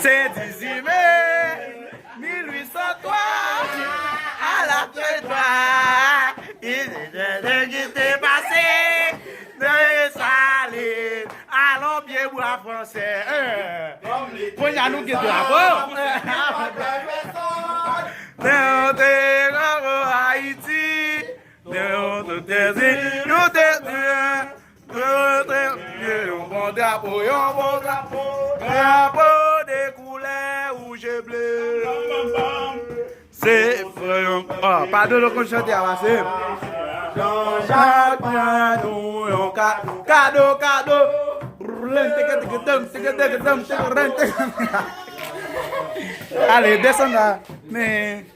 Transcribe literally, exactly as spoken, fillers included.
Se dizuit me mil uit san twa, a la fèt twa, ki te pase Desalin, alon pye bwa fransè. Kounye a nou gen drapo. Nan te drapo Ayiti, nan te di, nou te di, nou te di, yon bon drapo, yon bon drapo, drapo de koulè wouj e ble. Se fre yon. Oh, pa Dodo konn chante a pase. Jean Jacques ban nou yon ka, kado, kado. Brrrlen, teke, teke, dam, teke, teke, dam, teke, ren, teke. Ale, desann la. Men.